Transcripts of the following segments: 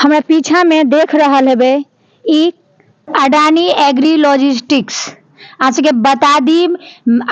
हमरा पीछा में देख रहल हेबै ई अडानी एग्री लॉजिस्टिक्स। अहाँ सबके बता दी,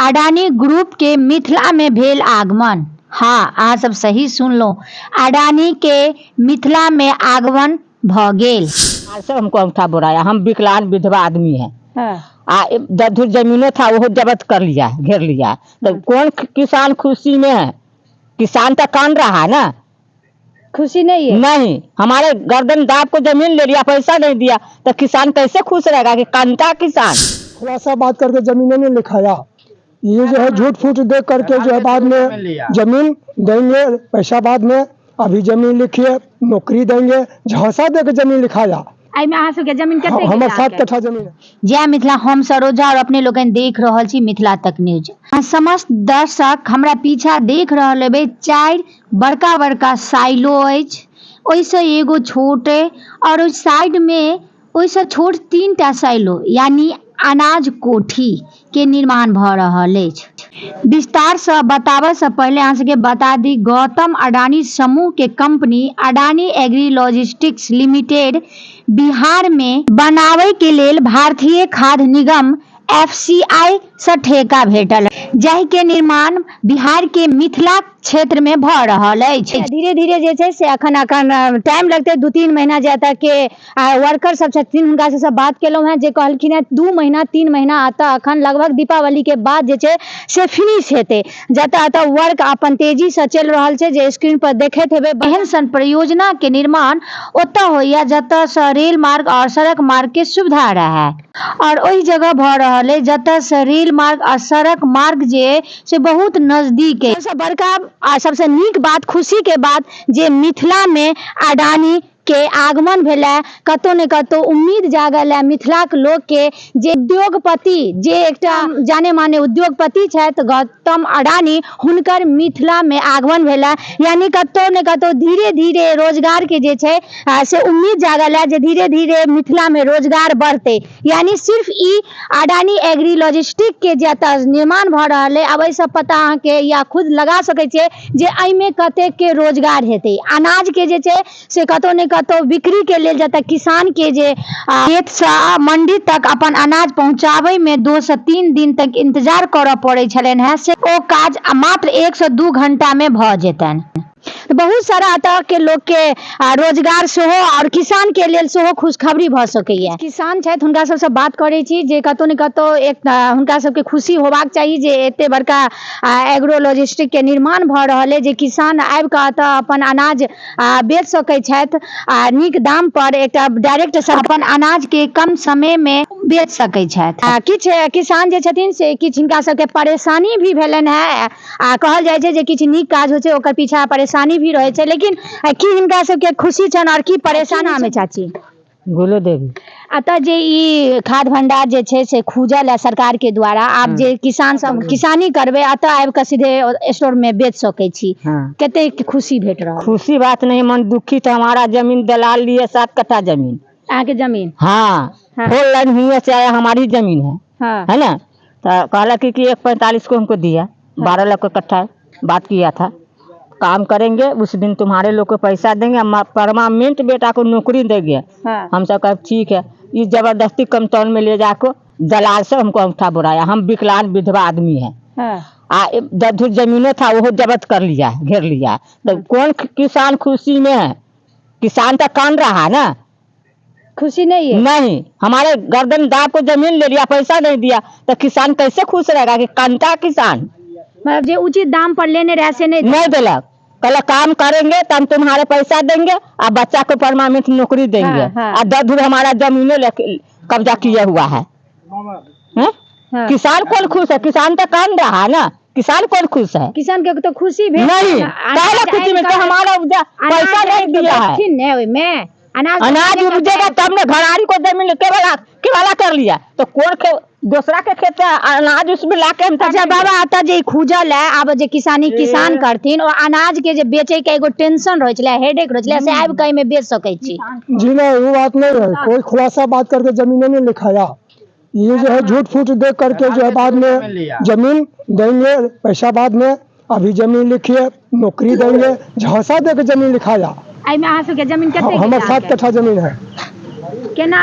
अडानी ग्रुप के मिथिला में भेल आगमन। हाँ, अहाँ सब सही सुनलहुँ, अडानी के मिथिला में आगमन भऽ गेल। सब हमको अंगूठा बोराया। हम विकलांग विधवा आदमी है। आ 10 धुर जमीनो था, वो जब्त कर लिया है, घेर लिया है। तो कौन किसान खुशी में है? किसान तो कान रहा है ना। खुशी नहीं है। नहीं, हमारे गर्दन दाब को जमीन ले लिया, पैसा नहीं दिया, तो किसान कैसे खुश रहेगा कि कांता किसान? खुलासा बात करके जमीनें नहीं लिखाया। ये जो है झूठ फूट दे करके जो है बाद में जमीन देंगे, पैसा बाद में, अभी जमीन लिखिए, नौकरी देंगे, झांसा दे के जमीन लिखाया। एहिमे अहाँ सबके जमीन कते? हमारे 7 कट्ठा जमीन है। जय मिथिला। हम सरोजा और अपने लोगन देख रहल छी मिथिला तक न्यूज। अहाँ समस्त दर्शक हमरा पीछा देख रहल हेबै, चारि बड़का बड़का साइलो अछि, ओहिसँ एगो छोट और ओहि साइड मे ओहिसँ छोट तीन टा साइलो, यानी अनाज कोठी के निर्माण भऽ रहल अछि। विस्तारसँ बताबऽ पहिले अहाँ सबके बता दी, गौतम अडानी समूह के company Adani agri logistics limited Bihar में बनाबै के लेल भारतीय खाद्य निगम एफसीआई से ठेका भेटल, जाहि के निर्माण बिहार के मिथिला क्षेत्र में भऽ रहल अछि। धीरे धीरे जे छै से अखन अखन टाइम लगतै 2-3 महीना। जतऽ के वर्कर सब छथिन, हुनका सबसँ बात केलहुँ हेँ, जे कहलखिन हेँ 2 महीना 3 महीना एतऽ अखन लगभग दीपावली के बाद जे छै से फिनिश हेतै। जतऽ एतऽ वर्क अपन तेजीसँ चलि रहल छै, जे स्क्रीन पर देखैत हेबै। एहन सन परियोजना के निर्माण ओतऽ होइए जतऽसँ रेल मार्ग और सड़क मार्ग के सुविधा रहै और ओहि जगह भऽ रहल अइ जतऽसँ रेल मार्ग और सड़क मार्ग जे अइ से बहुत नजदीक अइ। सबसँ बड़का आ सबसँ नीक बात, खुशीके बात जे मिथिलामे अडानी के आगमन भेलै। कतौ ने कतौ उम्मीद जागल है मिथिलाक लोकके जे उद्योगपति, जे एकटा जाने माने उद्योगपति छथि गौतम अडानी, हुनकर मिथिलामे आगमन भेलै। यानी कतौ ने कतौ धीरे धीरे रोजगारके जे छै से उम्मीद जागल है जे धीरे धीरे मिथिलामे रोजगार बढ़तै। यानी सिर्फ ई अडानी एग्री लॉजिस्टिक के जतऽ निर्माण भऽ रहल अइ, आब एहिसँ पता अहाँके या खुद लगा सकै छियै जे एहिमे कतेकके रोजगार हेतै। अनाजके जे छै से कतौ ने कतौ बिक्रीके लेल जतऽ किसानके जे खेतसँ मंडी तक अपन अनाज पहुँचाबैमे 2 से 3 दिन तक इंतजार करऽ पड़ै छलनि हेँ, से ओ काज मात्र 1 से 2 घंटामे भऽ जेतनि। तऽ बहुत सारा एतऽ के लोकके रोजगार सेहो आओर किसानके लेल सेहो खुशखबरी भऽ सकैए। किसान छथि, हुनका सबसँ बात करै छी जे कतौ ने कतौ एक हुनका सबके खुशी होबाक चाही जे एते बड़का एग्रो लॉजिस्टिक के निर्माण भऽ रहल अइ, जे किसान आबि कऽ एतऽ अपन अनाज बेच सकै छथि आ नीक दाम पर एकटा डायरेक्ट अपन अनाज के कम समय मे बेच सकै छथि। किछु किसान जे छथिन से किछु हिनका सबके परेशानी भी भेलनि हेँ। आ कहल जाइ छै जे किछु नीक काज होइ छै, ओकर पीछा परेशानी भी रहै छै, लेकिन की हिनका सबके खुशी छनि आओर की परेशानी में? चाची? गुलो देवी। एतऽ जे ई खाद भंडार जे छै से खुजल है सरकार के द्वारा, आब जे किसान सब किसानी करबै, एतऽ आबि कऽ सीधे स्टोर में बेच सकै छी। कतेक खुशी भेट रहल? खुशी बात नहीं, मन दुखी था। हमारा जमीन दलाल लिए, 7 कट्ठा जमीन। अहाँके जमीन? हाँ। फोर लाइन हुए से आया, हमारी जमीन है। है ना, तो कहला कि 1.45 को हमको दिया, 12 लाख का कट्ठा बात किया था। काम करेंगे, उस दिन तुम्हारे लोग को पैसा देंगे, परमानेंट बेटा को नौकरी देंगे। हम सब कहे ठीक है। ये जबरदस्ती कमतौल में ले जाकर दलाल से हमको अंगूठा बोराया। हम विकलांग विधवा आदमी है। आ 10 धुर जमीनो था, वो जब्त कर लिया है, घेर लिया है। तो कौन किसान खुशी में है? किसान तो कान रहा है ना। खुशी नहीं है। नहीं, हमारे गर्दन दाब को जमीन ले लिया, पैसा नहीं दिया, तो किसान कैसे खुश रहेगा कि कांता किसान? मतलब जे उचित दाम पर लेने रहे से नहीं? नहीं दिलक। कल काम करेंगे तो हम तुम्हारे पैसा देंगे और बच्चा को परमानेंट नौकरी देंगे। हाँ, हाँ। और 10 धुर हमारा जमीनो लेके कब्जा किया हुआ है, हैं? हाँ। किसान कौन खुश है? किसान तो कान रहा है ना। किसान कौन खुश है? किसान के तो खुशी भेल। नहीं, पहले खुशी में तो हमारा उपजा पैसा नहीं दिया है। ने ओहिमे अनाज अनाज उपजेगा तब ने। घरारी को जमीन केवला केवला कर लिया, तो कौन खे दूसरा के खेत से अनाज उसमें ला के हम अच्छा बाबा, एतऽ जे ई खुजल है, आब जे किसानी किसान करथिन, ओ अनाज के जे बेचे के एगो टेंशन रहै छलै, हेडेक रहै छलै, से आबि कऽ एहिमे बेच सकै छी? जी नहीं, वो बात नहीं है। कोई खुलासा बात करके जमीनें नहीं लिखाया। ये जो है झूठ फूट दे करके जो है बाद में जमीन देंगे, पैसा बाद में, अभी जमीन लिखिए, नौकरी देंगे, झांसा दे के जमीन लिखाया। एहिमे अहाँ सबके जमीन कते हमारे गेल 7 अहाँके? कट्ठा जमीन है। केना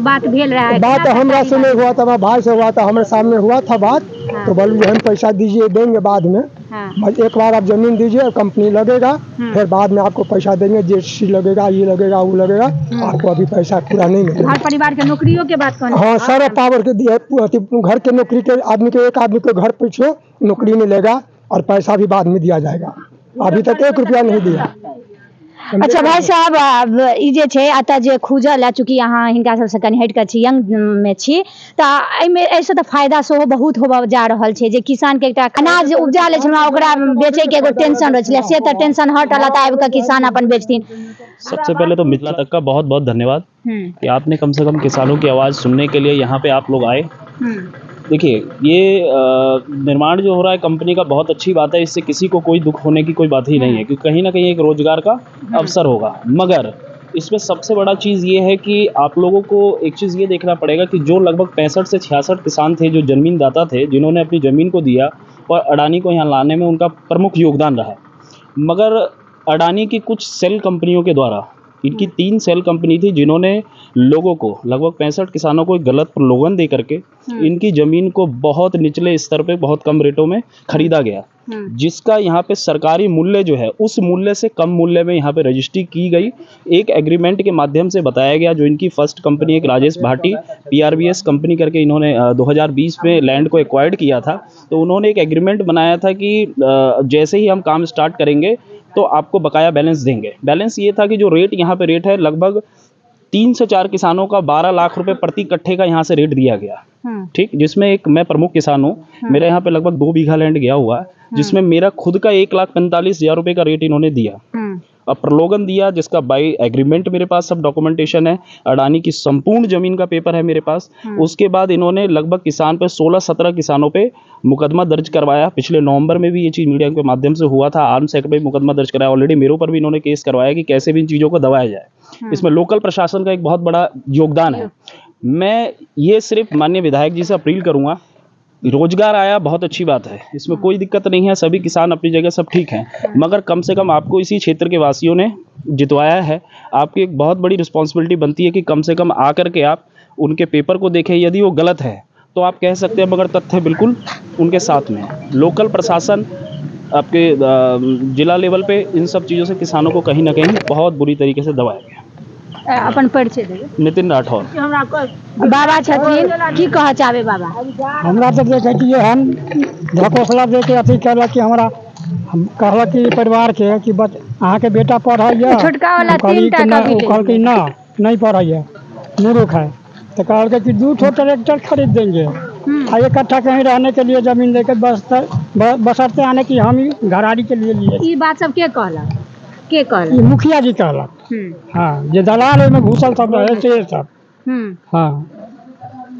बात भेल रहा है? बात केना हमरा से सरकारी नहीं हुआ था, हमारे भाई से हुआ था, हमारे सामने हुआ था बात। हाँ। तो बोले हम पैसा दीजिए, देंगे बाद में। हाँ। बस एक बार आप जमीन दीजिए, कंपनी लगेगा, फिर बाद में आपको पैसा देंगे, जेसी लगेगा, ये लगेगा, वो लगेगा, आपको अभी पैसा पूरा नहीं मिलेगा। घर परिवार के नौकरियों के बात कहने। हाँ, सारा पावर के दिए, अथी, घर के नौकरी के आदमी के, एक आदमी के घर पीछे नौकरी मिलेगा और पैसा भी बाद में दिया जाएगा। अभी तक 1 रुपया नहीं दिया। अच्छा भाई साहब, आब ई जे छै एतऽ जे खुजल है, चूँकि अहाँ हिनका सबसँ कनि हटि कऽ छी, यंग मे छी, तऽ एहिमे एहिसँ तऽ फायदा सेहो बहुत होबऽ जा रहल छै। जे किसानके एकटा अनाज उपजा लै छलहुँ, ओकरा बेचैके एगो टेंशन रहै छलै, से तऽ टेंशन हटल, एतऽ आबि कऽ किसान अपन बेचथिन। सबसे पहले तो मिथिला तक का बहुत बहुत धन्यवाद कि आपने कम से कम किसानों की आवाज़ सुनने के लिए यहाँ पे आप लोग आए। देखिए, ये निर्माण जो हो रहा है कंपनी का, बहुत अच्छी बात है, इससे किसी को कोई दुख होने की कोई बात ही नहीं है, क्योंकि कहीं ना कहीं एक रोजगार का अवसर होगा। मगर इसमें सबसे बड़ा चीज़ ये है कि आप लोगों को एक चीज़ ये देखना पड़ेगा कि जो लगभग 65 से 66 किसान थे, जो ज़मीनदाता थे, जिन्होंने अपनी ज़मीन को दिया और अडानी को यहाँ लाने में उनका प्रमुख योगदान रहा, मगर अडानी की कुछ सेल कंपनियों के द्वारा, इनकी 3 सेल कंपनी थी, जिन्होंने लोगों को, लगभग 65 किसानों को एक गलत प्रलोभन दे करके इनकी ज़मीन को बहुत निचले स्तर पे, बहुत कम रेटों में खरीदा गया, जिसका यहाँ पे सरकारी मूल्य जो है उस मूल्य से कम मूल्य में यहाँ पे रजिस्ट्री की गई। एक एग्रीमेंट के माध्यम से बताया गया, जो इनकी फर्स्ट कंपनी एक राजेश भाटी PRBS company करके इन्होंने 2020 में लैंड को एक्वायर्ड किया था, तो उन्होंने एक एग्रीमेंट बनाया था कि जैसे ही हम काम स्टार्ट करेंगे तो आपको बकाया बैलेंस देंगे। बैलेंस ये था कि जो रेट यहाँ पे रेट है, लगभग 3 से 4 किसानों का 12 लाख रुपए प्रति कट्ठे का यहाँ से रेट दिया गया, ठीक, जिसमें एक मैं प्रमुख किसान हूँ, मेरे यहाँ पे लगभग 2 बीघा लैंड गया हुआ है, जिसमें मेरा खुद का 1,45,000 रुपये का रेट इन्होंने दिया और प्रलोभन दिया, जिसका बाई एग्रीमेंट मेरे पास सब डॉक्यूमेंटेशन है, अडानी की संपूर्ण ज़मीन का पेपर है मेरे पास। उसके बाद इन्होंने लगभग किसान पे 16-17 किसानों पे मुकदमा दर्ज करवाया। पिछले नवंबर में भी ये चीज़ मीडिया के माध्यम से हुआ था, आर्म्स एक्ट में मुकदमा दर्ज कराया। ऑलरेडी मेरे ऊपर भी इन्होंने केस करवाया कि कैसे भी इन चीज़ों को दबाया जाए। इसमें लोकल प्रशासन का एक बहुत बड़ा योगदान है। मैं ये सिर्फ माननीय विधायक जी से अपील करूँगा, रोजगार आया बहुत अच्छी बात है, इसमें कोई दिक्कत नहीं है, सभी किसान अपनी जगह सब ठीक हैं, मगर कम से कम आपको इसी क्षेत्र के वासियों ने जितवाया है, आपकी एक बहुत बड़ी रिस्पॉन्सिबिलिटी बनती है कि कम से कम आकर के आप उनके पेपर को देखें। यदि वो गलत है तो आप कह सकते हैं, मगर तथ्य बिल्कुल उनके साथ में है। लोकल प्रशासन आपके जिला लेवल पे इन सब चीज़ों से किसानों को कहीं ना कहीं बहुत बुरी तरीके से दबाया गया। अपन परिचय देबै। नितिन राठौर। बाबा छथिन, की कहऽ चाहबै बाबा? हमरा तऽ देखै कि हम ढकोसला दे के अथी केलक कि हमरा, हम कहलक कि परिवार के कि बच अहाँके बेटा पढ़ैया, छोटका वाला हम कहलियै 3 टा कि कभी ओ कहलकै ना नहीं पढ़ैया, मूर्ख है, तो कहलकै कि 2 ठो ट्रैक्टर खरीद देंगे आ 1 कट्ठा कहीं रहने के लिए जमीन देके बसरते आने की हम ही घराड़ी के लिए लिए। ई बात सब के कहलक? के कहलक? ई मुखिया जी कहलक। हाँ, जे दलाल ओहिमे घुसल सब रहे से सब। हाँ,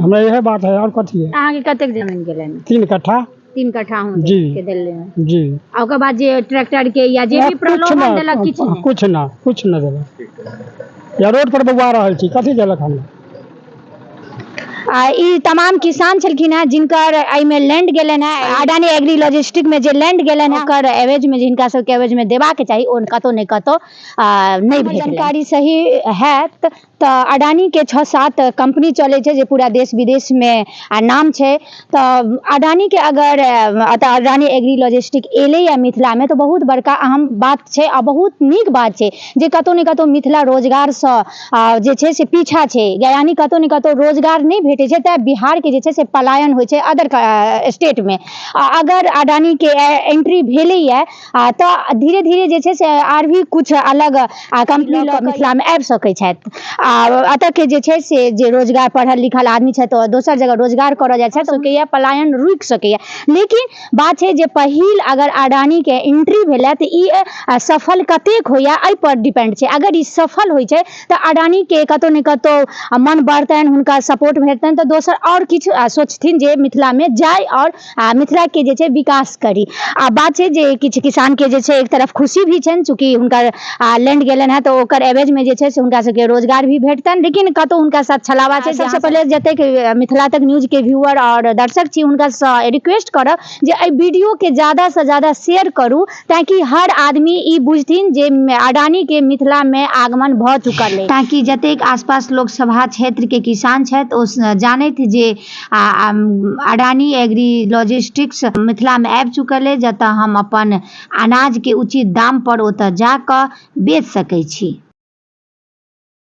हमरा इएह बात है, और कथी है। अहाँके कतेक जमीन गेलनि? 3 कट्ठा। 3 कट्ठा हम जी। के देले। जी। आ ओकर बाद जे ट्रैक्टर के या जे भी कुछ प्रलोभन ना, देलक, किछु नहि? कुछ ना, कुछ ना देलक। या रोड पर बौआ रहल छी, कथी देलक हमरा? आ ई तमाम किसान छलखिन हेँ जिनकर एहिमे लैंड गेलनि हेँ, अडानी एग्री लॉजिस्टिक में जे लैंड गेलनि हेँ, ओकर एवेज में जिनका सबके एवेज में देबाक चाही ओ कतौ ने कतौ नहि भेटल। जानकारी सही हैत तऽ अडानी के 6-7 कंपनी चलै छै जे पूरा देश विदेश में नाम छै। तऽ अडानी के अगर अतऽ अडानी एग्री लॉजिस्टिक एलैया मिथिला में तऽ बहुत बड़का अहम बात छै आ बहुत नीक बात छै जे कतौ ने कतौ मिथिला रोजगारसँ जे छै से पीछा छै, यानी कतौ ने कतौ रोजगार नहि भेटै छै, तेँ बिहारके जे छै से पलायन होइ छै अदर स्टेटमे। आ अगर अडानीके एंट्री भेलैया तऽ धीरे धीरे जे छै से आर भी कुछ अलग कंपनी लऽ मिथिलामे आबि सकै छथि। आ एतऽके जे छै से जे रोजगार पढ़ल लिखल आदमी छथि तऽ दोसर जगह रोजगार करऽ जाइ छथि, सकैया पलायन रुकि सकैया। लेकिन बात छै जे पहिल अगर अडानीके एंट्री भेलै तऽ ई सफल कतेक होइया एहि पर डिपेंड छै। अगर ई सफल होइ छै तऽ अडानीके कतौ ने कतौ मन बढ़तनि, हुनका सपोर्ट भेटतनि, तऽ दोसर आओर किछु सोचथिन जे मिथिलामे जाय आओर मिथिलाके जे छै विकास करी। आ बात छै जे किछु किसानके जे छै एक तरफ खुशी भी छनि, चूँकि हुनकर लैंड गेलनि हेँ तऽ ओकर एवेजमे जे छै से हुनका सबके रोजगार भी भी भेटतनि, लेकिन कतौ हुनका साथ छलावा छै। सबसँ पहिले जतेक मिथिला तक न्यूज के व्यूअर आओर दर्शक छी, हुनकासँ रिक्वेस्ट करब जे एहि वीडियो के ज्यादा से ज्यादा शेयर करू, ताकि हर आदमी ई बुझथिन जे अडानी के मिथिला में आगमन भऽ चुकल है, ताकि जतेक आसपास लोकसभा क्षेत्र के किसान छथि ओ जानैत जे अडानी एग्री लॉजिस्टिक्स मिथिला में आबि चुकल है, जतऽ हम अपन अनाज के उचित दाम पर ओतऽ जाकऽ बेच सकै छी।